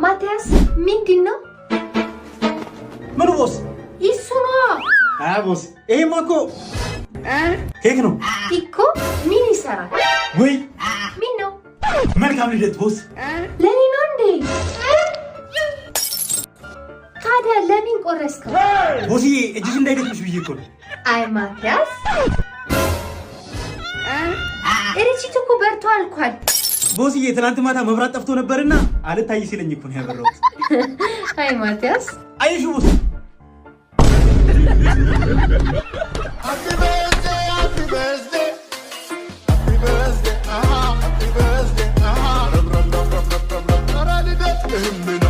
ማቲያስ፣ ምንድን ነው? ምኑ boss? እሱ ነዋ። አይ boss፣ ይሄማ እኮ ኬክ ነው። እኮ ምን ይሰራል? ወይ! ምን ነው? መልካም ልደት boss። ለኔ ነው እንዴ? ታዲያ ለምን ቆረስከው? Boss ዬ፣ እጅሽ እንዳይደክምሽ ብዬ እኮ ነው። አይ ማቲያስ፣ ርችት እኮ በርቶ አልኳል። Boss ዬ፣ ትናንት ማታ መብራት ጠፍቶ ነበርና አልታይ ሲለኝ እኮ ነው ያበራሁት። አይ ማቲያስ። አየሽ boss። Happy birthday, happy birthday. Happy birthday, happy birthday. rum rum rum rum rum rum rum.